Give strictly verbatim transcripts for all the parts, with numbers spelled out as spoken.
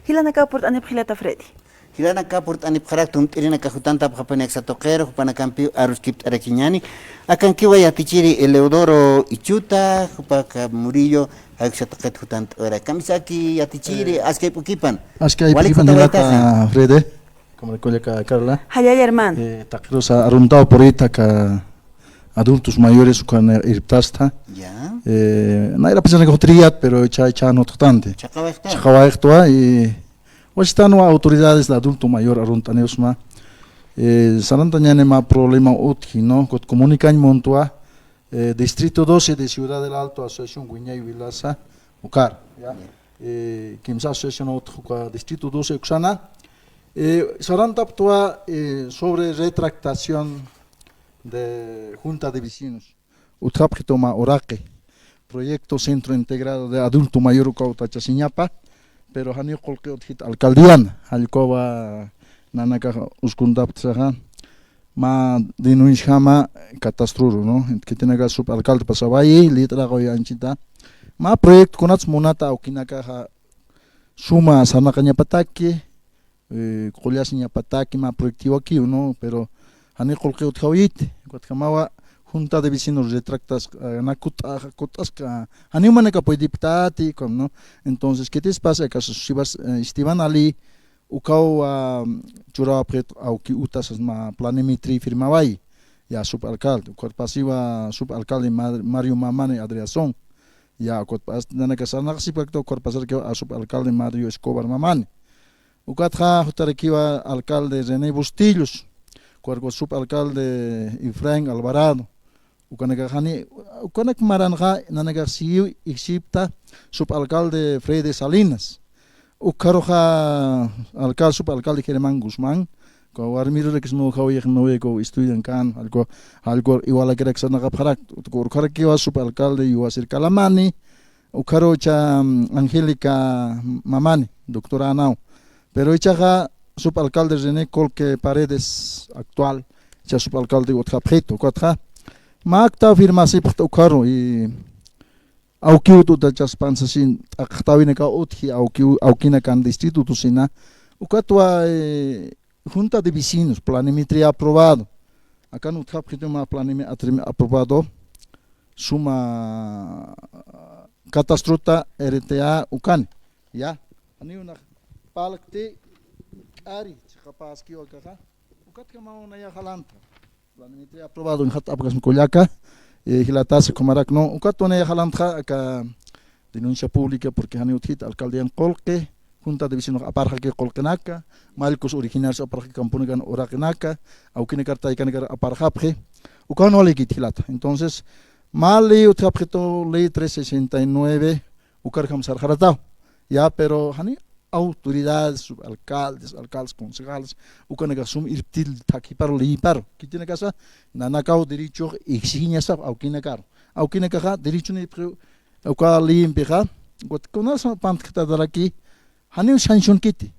Jilanakaw purt'anipxi jilata Freddy. Jilanakaw purt'anipxarak, tumt'irinakax jutantapxapuni aksa tuqiru, jupanakampiw aruskipt'arakiñäni. Akankiwa yatichiri Eleodoro Ichuta, jupak Murillo, jay uksa tuqit jutant'ura. Kamisaki yatichiri, eh, askayp'ukipan. Askayp'ukipan jilata Freddy. Como le kullaka Carla. Jallalla hermano. Eh, taqirusa aruntaw purita aka adultos mayores ukan irptasta. Ya. Eh, nayra pachanaka jutriyat, pero cha, cha no txtante. Chaqawayxta. Chaqawayxtwa y wasitanwa autoridades de adulto mayor arunt'aniwsma. Eh, sarantañäni mä problema utji, ¿no? Kot comunicañ muntwa, eh, Distrito doce de Ciudad del Alto, Asociación Wiñay Wilaza, ukar, ya. Ya. Eh, kimsa asociación utji uka Distrito doce uksana. Eh, sarantaptwa, eh, sobre retractación de Junta de Vecinos. Utjapxitu mä uraqi. Proyecto Centro Integrado de Adulto Mayor ukaw utjachasiñapa, pero janiw qullqi utjit alcaldiana, jallkuwa nanakax uskuntapxtasaxa, mä denunciajama catastruru, ¿no? Khitinaka subalcalde pasawayi, litraqawi anchita. Mä proyecto kunats munata awkinakaxa suma sarnaqañapataki, eh, qullasiñapataki mä proyectiwakiw, ¿no? Pero janiw qullqi utjawayiti, ukatjamawa Junta de Vecinos retractas, eh, na kut'a-, kut'aska, janiw manaka puediptati, ¿no? Entonces, ¿qué te pasa? Acaso si vas, eh, Esteban Ali, ukaw, ah, churawapxit awki uta sasma planimetría firmaway, ya subalcalde, ukar pasiwa subalcalde Mar-, Mario Mamani Adriason, ya ukar pas-, nanaka sarnaqsipkakta ukar pasarkiwa a subalcalde Mario Escobar Mamani. Ukatxa jutarakiwa alcalde René Bustillos, ukar subalcalde Efraín Alvarado, ukanakax jani, ukanak maranxa nanakax siyiw ijsipta subalcalde Freddy Salinas. Ukxaruxa alcal-, subalcalde Germán Guzmán, uka warmirurakis nujaw yaq nuyaku estudian kan, jallku, jallku igualakirak sarnaqapxarak, uka urjarakiwa subalcalde Yuasir Calamani, ukxarucha, mm, Angélica Mamani, doctora Anao. Pero ichaxa subalcalde René Colque Paredes actual, cha subalcalde utjapxitu, ukatxa. Mä akta firmasipxta ukxaru, y awkiw utjachaspan sasin, t'aqtawinakaw utji, awkiw, awkinakan distrito tusina. Ukatwa, eh, Junta de Vecinos, planimetría aprobado. Akan utjapxitu mä planimetría aprobado. Suma catastrota R T A ukan. Ya. Janiw nax parlkti k'ari, chiqapaskiw akaxa. Ukatjamaw naya jalantxa. Planimetría aprobado, injat apkasma kullaka, eh, jilatasa kumarak, ¿no? Ukatwa naya jalantxa aka denuncia pública, porque janiw utjit alcaldian qullqi, Junta de Vecinos aparxaki qullqinaka, mallkus originarios aparxaki camponakan uraqinaka, awkinakar taykanakar aparxapxi, ukan walikit jilata. Entonces, mä ley utjapxitu, ley tres sesenta y nueve, ukarjam sarxarataw. Ya, pero jani autoridades, subalcaldes, alcaldes, concejales, ukanakax sum irptil thakipar, liypar. Khitinakasa, nanakaw derecho exigiñasap, awkinakar. Awkinakaxa, derecho nipxi, uka liyimpixa, ukat kunasa pantjtataraki, janiw sancionkiti.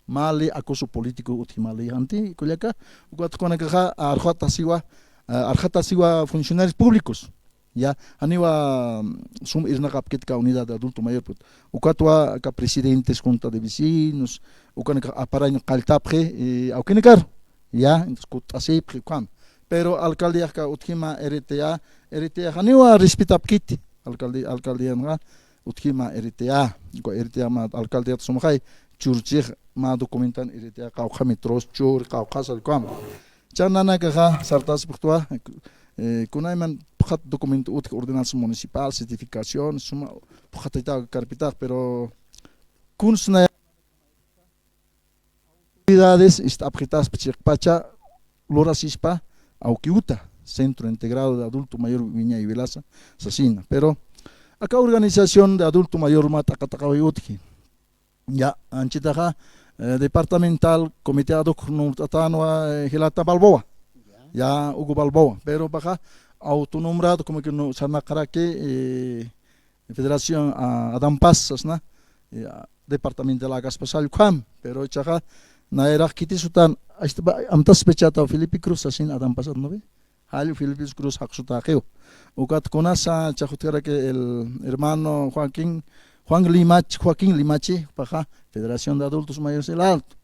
Mä ley acoso político utji mä ley janti, kullaka, ukat kunakaxa, arxatasiwa, eh, arxatasiwa funcionarios públicos. Ya, janiwa, mm, sum irnaqapkit aka unidad de adulto mayor, pues. Ukatwa aka presidentes junta de vecinos, ukanakax aparañ qalltapxi, eh, awkinakar. Ya, entonces kut'asipxi ukham. Pero alcaldiax aka utjima R T A, R T A janiwa respetapkiti. Alcaldi-, alcaldianxa utjima R T A, uka R T A mä alcaldiat sumxay, churchix mä documentan R T A qawqha metros chur, qawqha sallkam. Cha nanakaxa sartaspxtwa, eh, kunayman phuqhat documento utji ordenanza municipal, certificación, suma phuqhatayta carpetax, pero kunsnaya autoridades ist'apxitaspa chiqpacha lurasispa awkiw uta, Centro Integrado de Adulto Mayor Wiñay Wilaza, sasina. Pero aka organización de adulto mayor mä t'aqa t'aqawi utji. Ya, anchitaxa, eh, departamental comité ad hoc numt'atanwa, eh, jilata Balboa. Ya, Hugo Balboa. Pero paxa autonombrado como que no sarnaqaraki, eh, Federación, ah, Adán Paz, sasna, eh, ah, departamental akaspasall ukham. Pero ichaxa, nayrax khitisutan, hasta ba-, amtaspa chata Felipe Cruz, sasin Adán Paz, ¿no ve? Jall Felipe Cruz jaqsutaqiw. Ukat kunasa, cha jutkaraki el hermano Joaquín, Juan Limachi, Joaquín Limachi, paxa Federación de Adultos Mayores El Alto.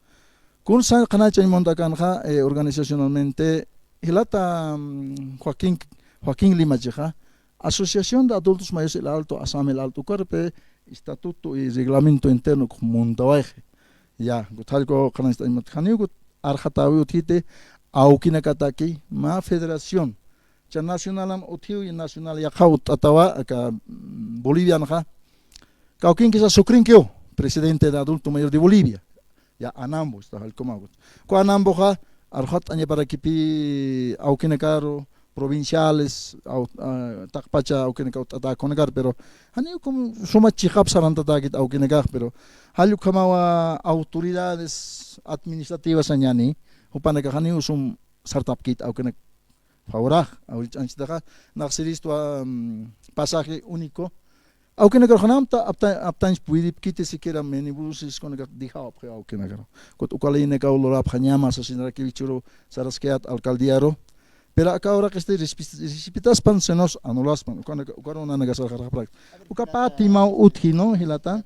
Kunsa qhanachañ muntakanxa, eh, organizacionalmente, jilata, mm, Joaquín, Joaquín Limachixa, Asociación de Adultos Mayores El Alto, ASAM El Alto, ukarpi estatuto y reglamento interno ukax muntawayxi. Ya, kutxallku qhanañcht'añ munta, janiw kut arxatäwi utjiti, awkinakataki, mä federación. Cha nacionalam utjiw, y nacional yaqha utt'atawa, aka, mm, Bolivianxa. Kawkinkisa sukrinkiw, presidente de adulto mayor de Bolivia. Ya, ANAMBO, está, jallkumaw. Uka ANAMBOxa, arxatt'añaparakipï awkinakaru, provinciales, aw-, ah, taqpacha awkinaka utt'atäkunakar, pero janiw como suma chiqap sarantatäkit awkinakax, pero jall ukhamawa autoridades administrativas sañäni, jupanakax janiw sum sartapkit awkinak favorax, awrich anchitaxa, nax siristwa, mm, pasaje único. Awkinakar janamta apta-, aptañch puydipkiti siquiera minibuses kunaka dijawapxi awkinakar. Kut uka leyinakaw lurapxañama sasinarakiw jichhüru saraskayät alcaldiaru. Pero aka uraqisti rispi-, risipitaspan senos anulaspan. Ukanaka, ukaru nanaka sarxarxaprak. Uka pä timaw utji, ¿no, jilata?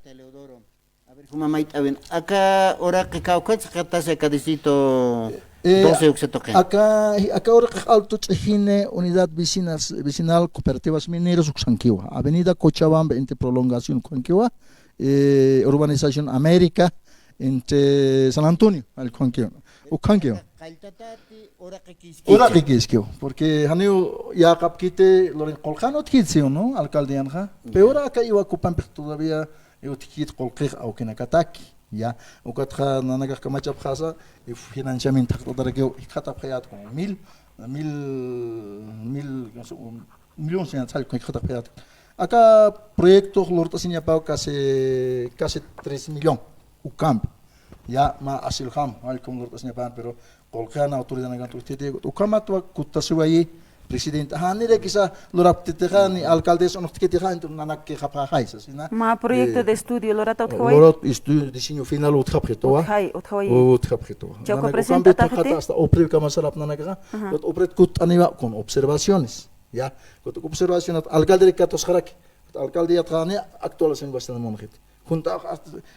A ver, juma mayt'äwin. Aka uraqi kawkhat saqatasi aka distrito Eh, doce uksa tuqin. Aka, aka uraqix Alto Ch'ijine, Unidad Vecinas, Vecinal Cooperativas Mineras uksankiwa. Avenida Cochabamba entre Prolongación uksankiwa, eh, Urbanización América entre San Antonio, jallkuwankiwa. Uksankiwa. Qalltatati uraqi kiskichi. Uraqi kiskiwa, porque janiw yäqapkiti lurañ qullqan utjkit, ¿sí o no? Alcaldianxa. Ujú. Peor aka Iwakupampix todavía utjkit qullqix awkinakataki, ya. Ukatxa nanakax kamachapxasa, y financiamiento jaqt'atarakiw jikxatapxayät como mil, mil, mil, no sé, un millón señal sal jikxatapxayät. Aka proyecto lurt'asiñapaw casi, casi tres millón, ukampi. Ya, mä asiljam, jallkum lurt'asiñapan, pero qullqi jan autoridadnakan utjiti, ukhamatwa kuttasiwayi, presidente, janirakisa lurapkitixa, ni alcaldes uñjt'kitixa, entonces nanak quejapxäxay, sasina. Mä proyecto, eh, de estudio, lurata utjawayi. Lurat estudio, diseño final utjapxituwa. Utjay, utjawayi. Utjapxituwa. Chawka nanak presidente ukampi atajati. Thakata hasta OPREV kama sarap nanakaxa, ajá, lut OPREV kutt'aniwa con observaciones, ya, kut observacionat alcalde katusxaraki. Alcaldía taqani actualización wastan munxit. Junta,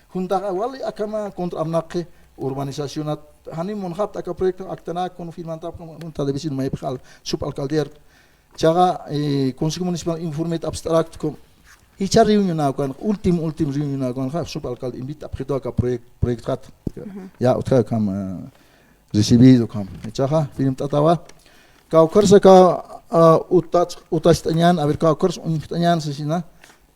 junta wali akama contra amnaqi urbanizacionat, jani munxapta aka proyecto, actana con firmantap con junta de vecinos maypxal, sub alcaldía. Chaga, eh, Consejo Municipal informe apst'arakta con, jichha reunión akan, último, último reunión akan, ja, sub alcalde invita apxitu aka proyecto, proyecto kat. Ujú. Ya, utja kama, recibido kam. Ichaxa, firmt'atawa. Kawkharsa aka, ah, utach-, utacht'añän, a ver, kawkharsa uñjt'añän sasina.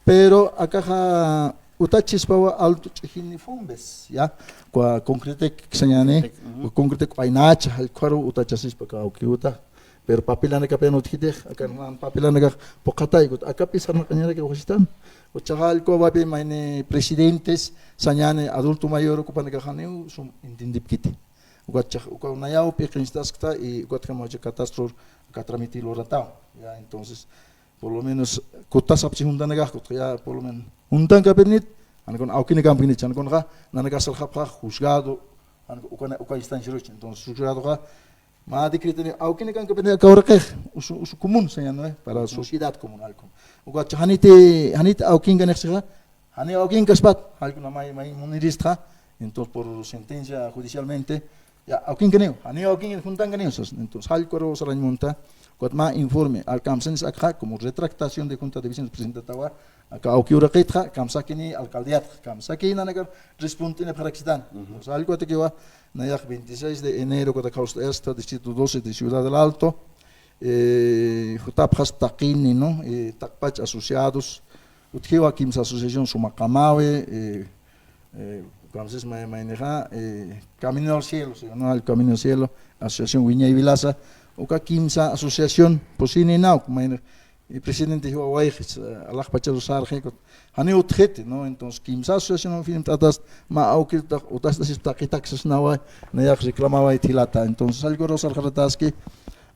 Pero akaxa utachispawa Alto Ch'ijine Fombes, ya. Kua Concretec sañäni, Concretec, ujú. Concretec waynacha, jallkharu utachasispa kawkiw uta. Pero papelanakapian utjitix, akan papelanakax phuqhatay, akapï sarnaqañaraki uxistan. Uchaxa jallkhawapi mayni presidentes, sañäni adulto mayor, ukapanakax janiw sum entiendipkiti. Ukat chax, uka nayaw p'iqinchtaskta y ukat jamacha catastro aka trámite lurataw. Ya, entonces, por lo menos, kutasapchi juntanakax, kut-, ya, por lo menos, juntankapirinit, jan kun awkinakampinit, jan kunxa, nanakax sarxapxax juzgado, jan uka, uka instanciaruch, entonces, juzgadoxa, mä decretoni, awkinakankapinit aka uraqix, usu, usu común, sañäni, ¿no? Para sociedad común, algo. Ukat chax janiti, janiti awkinkanix sixa, jani awkinkaspat, jallkuna may, may muniristxa, entonces por sentencia judicialmente, ya, awkinkaniw, jani awkin juntankaniw, sas, entonces jallkharu sarañ munta, ukat mä informe, al kamsanis akxa, como retractación de junta de vecinos presentatawa, aka awki uraqitxa, kamsakini alcaldiatxa, kamsaki nanakar respondinipxarakstan. Ujú. Entonces, jallkhatakiwa, nayax veintiséis de enero, ukat kawst'ayasta, distrito doce de Ciudad del Alto, eh, jutapxas taqini, ¿no? Eh, taqpach asociados, utjiwa kimsa asociación sumaqamawi, eh, eh, kamsis may-, maynixa, eh, Camino al Cielo, ¿sí o no? El Camino al Cielo, Asociación Wiñay Vilaza, uka kimsa asociación, pusininaw, mayni, y presidente jiwawayxis, eh, alaxpachas sarxi, jani utjiti, ¿no? Entonces, kimsa asociación firmt'atas, mä awkirtax, utas tasis taqitak sasnawa, nayax reclamaway jilata. Entonces, jallkharu sarxarataski,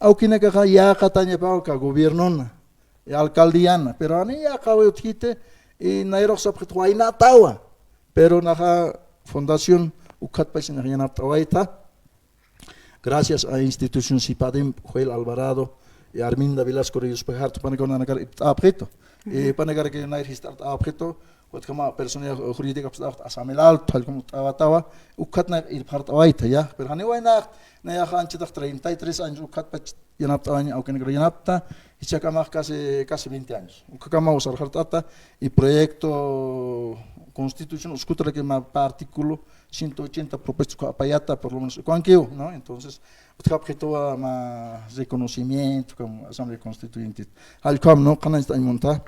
awkinakaxa yäqatañapawa aka gobiernona, y alcaldiana, pero jani yäqawi utjiti, y nayrux sapxit waynatawa, pero naxa fundación ukhatpach nax yanapt'awayta, gracias a institución SIPADEM, Joel Alvarado, y Arminda Velasco Ríos Pujarto, jupanakaw nanakar ipt'apxitu, y jupanakar que nayr jist'art'apxitu, Ukatjama persona jurídica apst'awaxt Asamel Alto, jallkum t'awatawa, ukat na irpxart'awayta, ya. Pero janiw waynax, nayaxa anchitax treinta y tres años ukatpach yanapt'awañ, awkinakar yanapta, jichhakamax casi, casi veinte años. Ukakamaw sarxart'ata, y proyecto constitución uskutaraki mä artículo ciento ochenta propuestas apayata, por lo menos, ukankiw, ¿no? Entonces, utjapxituwa mä reconocimiento, como Asamblea Constituyente. Jallkum, ¿no? Qhanañchtañ munta.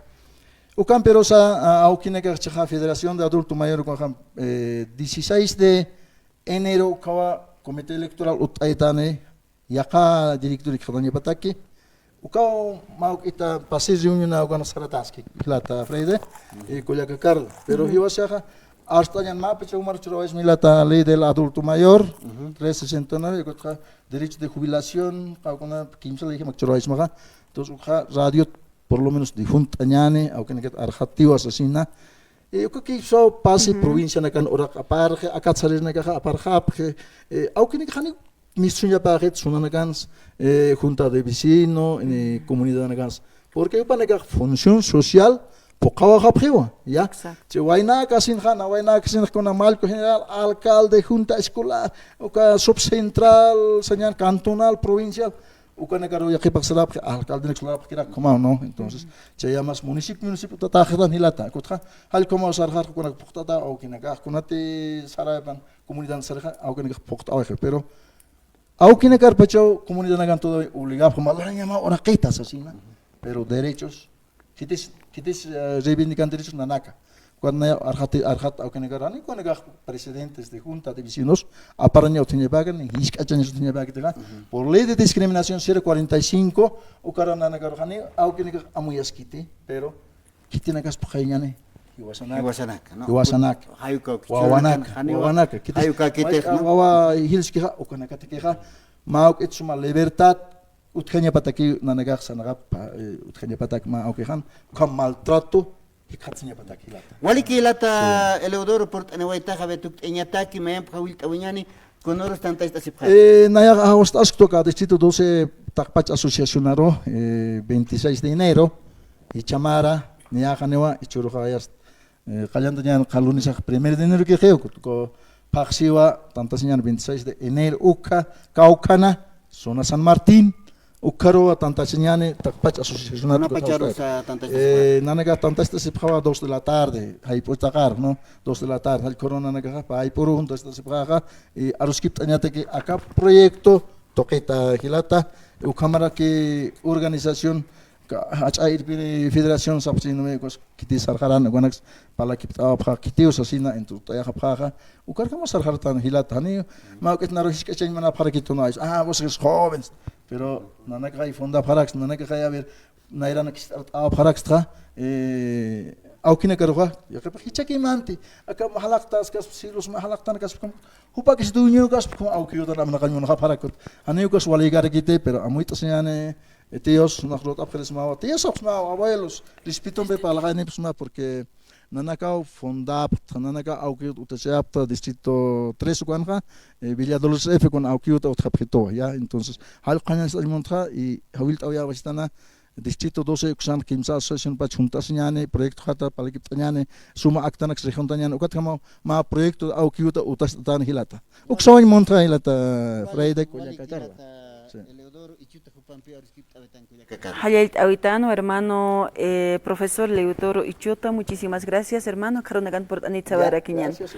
Ukan, pero sa, a, awkinakax chixa Federación de Adulto Mayor, ukaxa, eh, dieciséis de enero ukawa Comité Electoral utt'aytani, yaqha director ikxatañapataki. Ukaw mä juk'ita pasi reunión ukan sarataski, jilata Freide, y kullaka Carla. Pero jiwasaxa, arst'añan mä pacha jumar churawaysma jilata ley del adulto mayor, trescientos sesenta y nueve, ukatxa derecho de jubilación, qawkuna kimsa ley jimak churawaysmaxa. Entonces, ukxa radio por lo menos difunt'añani, awkinakat arxatiwa sasina. Eh, uka kipsaw pasi provincianakan uraq aparxi, akat sarirnakaxa aparxapxi, eh, awkinakaxani mistuñapaxit sunanakans, eh, junta de vecino, eh, comunidadanakans. Porque jupanakax función social, phuqhawaxapxiwa, ya. Exacto. Chi waynakasinxa, na waynakasinxa kuna mallku general, alcalde, junta escolar, uka subcentral, señal cantonal, provincial, ukanakaru yaqhipax sarapxi, alcaldenak sarapxi, kirak kumaw, ¿no? Entonces, chaya mas municipio, municipio tataxtan jilata, kutxa, jall kumaw sarxar, kunak phuqt'ata, awkinakax, kunati sarapan, comunidad sarxa, awkinakax phuqt'awayxi, pero awkinakarpachaw comunidadnakan todavía obligapxi, malañama uraqita sasina, pero derechos, khitis, khitis, eh, reivindican derechos nanaka. Cuando naya arxat, arxat awkinakar, jani ukanakax presidentes de junta de vecinos, aparaña utjañapäkani, jisk'achañas utjañapäkitixa, por ley de discriminación cero cuarenta y cinco, ukara nanakaru jani awkinakax amuyaskiti, pero khitinakas phuqhayañani, jiwasanaka. Jiwasanaka, ¿no? Jiwasanaka. Jayuka, wawanaka, jani wawanaka. Khitis, jayuka, khitis, mayka, ¿no? Wawa jilskixa, ukanakatakixa, mä juk'it suma libertad utjañapataki nanakax sarnaqapxi, eh, utjañapatak mä awkixan, ukham maltrato jikxatsañapatak jilata. Waliki jilata Eleodoro purt'aniwaytaxa, a ver, tukt'ayañataki, mayamp jawillt'awayañani, kunürus tantacht'asipxäta. Eh, nayax awst'asktu aka distrito doce taqpach asociacionaru, eh, veintiséis de enero, jichha mara, niyaxaniwa, jichhüruxa jayas, eh, qallantañan qhal lunesax primero de enero kixiw, ku, ku, phaxsiwa, tantasiñan veintiséis de enero, ukha, Kawkhana, zona San Martín, ukharuwa tantasiñani, taqpach asociacionaru. Kuna pacharusa tantasiñani. Eh, nanakax tantacht'asipxawa dos de la tarde, jayp'u taqar, ¿no? Dos de la tarde, jall ukaru nanakaxa, jayp'uru tantacht'asipxaxa, y aruskipt'añataki aka proyecto, tuqita jilata, ukhamaraki organización, ka, jach'a irpiri federación sapxi, no me acuerdo, khitis sarxaran, ukanaks parlakipt'awapxä, khitiw sasina, entonces, t'ayaxapxäxa, ukarkama sarxartan jilata, jani, mä juk'it naru jisk'achañ munapxarakitu, no, ah, vosotros jóvenes, pero, nanakaxay fundapxaraks, nanakaxay, a ver, nayranak ist'art'awapxaraksta, eh, awkinakaruxa, yaqhipax jichhakimanti, aka jalaqtaskas, silos mä jalaqtanakaspkam, jupakis dueñokaspkam, awkiyutan amnaqañ munxapxarakut. Janiw ukas walïkarakiti, pero amuyt'asiñani, eh, tíos, nax lurt'apxirismawa, tíos sapxsmawa, abuelos, respetompi parlaxayanipxsma, porque nanakaw fundapxta, nanakaw awkiyut utjachayapxta, distrito tres ukanxa, eh, Villa Dolores F ukan awkiyuta utjapxituwa, ya. Entonces, jall qhanañcht'añ muntxa, y jawillt'awayawaytana, distrito doce uksan kimsa asociación pach juntasiñani, proyecto jata, parlakipt'añani, suma aktanaks rejuntañani, ukatjamaw mä proyecto awkiyuta utacht'atani jilata. Uksawañ muntxa jilata, Freide, kullaka Carla. Sí. Jallallt'awitan, hermano, eh, profesor Leodoro Ichota, muchísimas gracias, hermano. Karunakan purt'anit sawayarakiñan. Gracias.